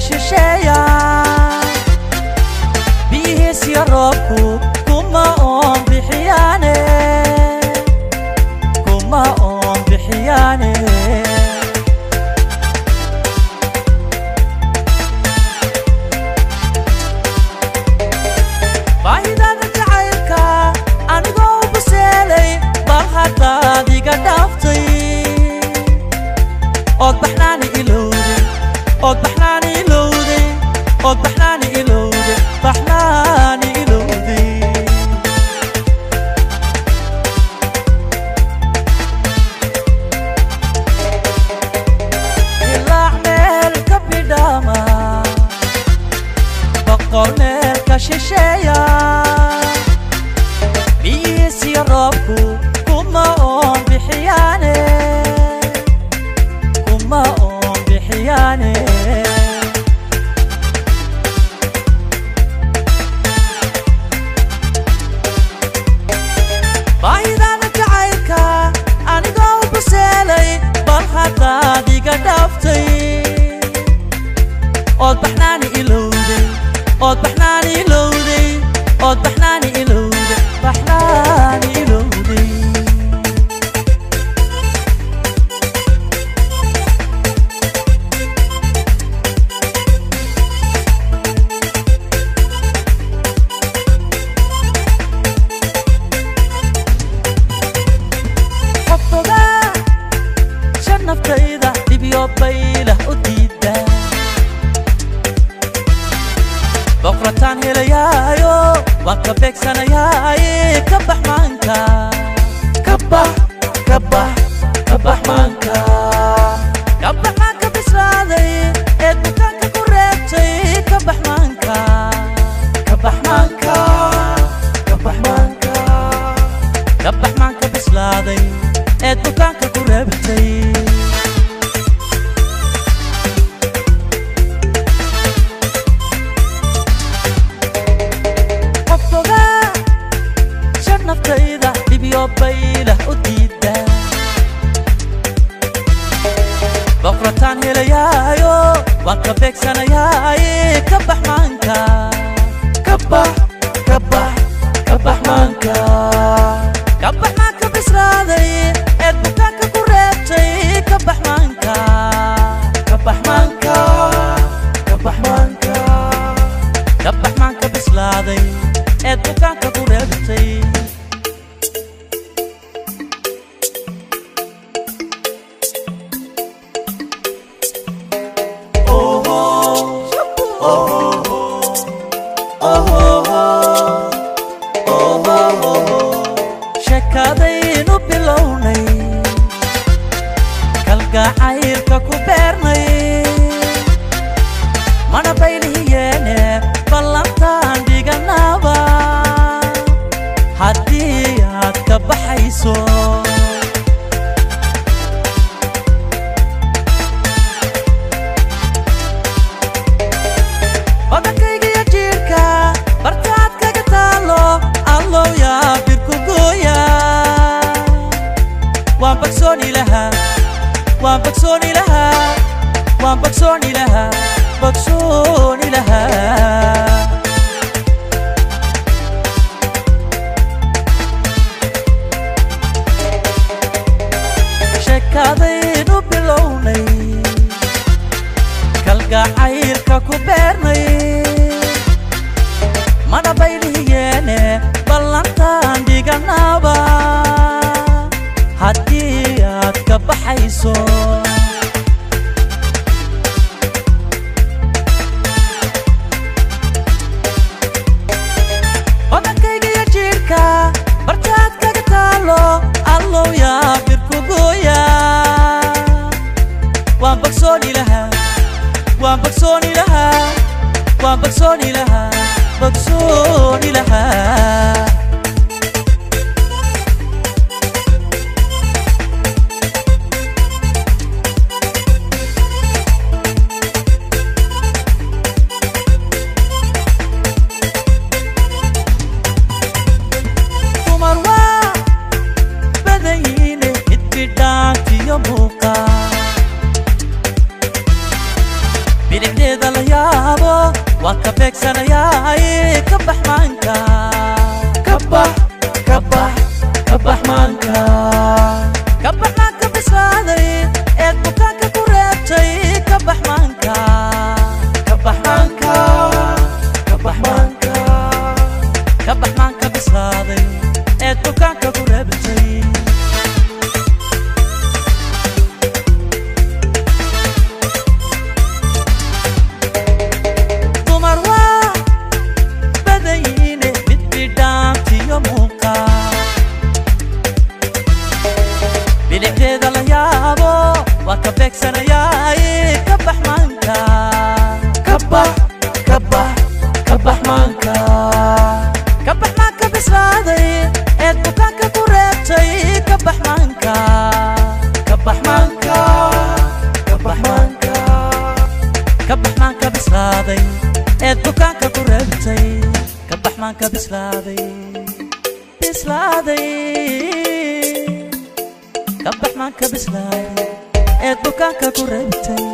shisheeya biyihiisiyo roobku kuma oon bixiyaane kuma oon bixiyaane baahidaada jacaylka anigoo baseelay bal haddaad iga dhaaftay ood baxnaani ilowday ood baxnaani ilowday ood baxnaani ilowday baxnaani ilowday ilaac meel ka bidhaama boqol meel ka shisheeya biyihiisiyo roobku kuma oon bixiyaane kuma oon bixiyaane baahidaada jacaylka anigoo baseelay bal haddaad iga dhaaftay ood baxnaani ilowday ood baxnaani ilowday ood baxnaani ilowday baxnaani ilowday qof ogaa shan naftayda dhibyo baylah u diida boqrataan helayaayo waan ka beegsanayaaye ka bax maanka ka bax ka bax ka bax maanka ka bax maanka bislaaday eed bukaanka ku reebtay ka bax maanka ka bax maanka ka bax maanka ka bax maanka bislaaday eed bukaanka ku reebtay qof ogaa shan naftayda dhibyo baylah u diida boqrataan helayaayo waan ka beegsanayaaye ka bax maanka ka bax ka bax ka bax maanka ka bax maanka bislaaday eed bukaanka ku reebtay ka bax maanka ka bax maanka ka bax maanka ka bax maanka bislaaday eed bukaanka ku reebtay sheekadaynu bilownay kalgacaylka ku beernay mana baylihiyeene ballantaan dhiganaaba haddii aad ka baxayso badankayga iyo jiirka bartaad kaga taalo allow yaa birku gooya waan bogsooni lahaa waan bogsooni lahaa waan bogsooni lahaa bogsooni lahaa sheekadaynu bilownay kalgacaylka ku beernay mana baylihiyeene ballantaan dhiganaaba haddii aad ka baxayso badankayga iyo jiirka bartaad kaga taalo allow yaa birku gooya waan bogsooni lahaa waan bogsooni lahaa waan bogsooni lahaa bogsooni lahaa dumar waa badan yihiine mid bidhaantiyo muuqa Bilicdeeda la yaabo, waan ka beegsanayaaye, ka bax maanka, ka bax, ka bax, ka bax maanka, ka bax maanka bislaaday eed bukaanka ku reebtay, ka bax maanka, ka bax maanka, ka bax maanka, ka bax maanka bislaaday eed bukaanka ku reebtay. Dumar waa badan yihiine, mid bidhaantiyo muuqa, bilicdeeda la yaabo, waa ka beegsanayaaye, ka bax maanka, ka bax, ka bax, ka bax maanka, ka bax maanka bislaaday eed bukaanka ku reebtay, ka bax maanka, ka bax maanka, ka bax maanka, ka bax maanka bislaaday eed bukaanka ku reebtay, ka bax maanka bislaaday, bislaaday, ka bax maanka bislaaday eed bukaanka ku reebtay.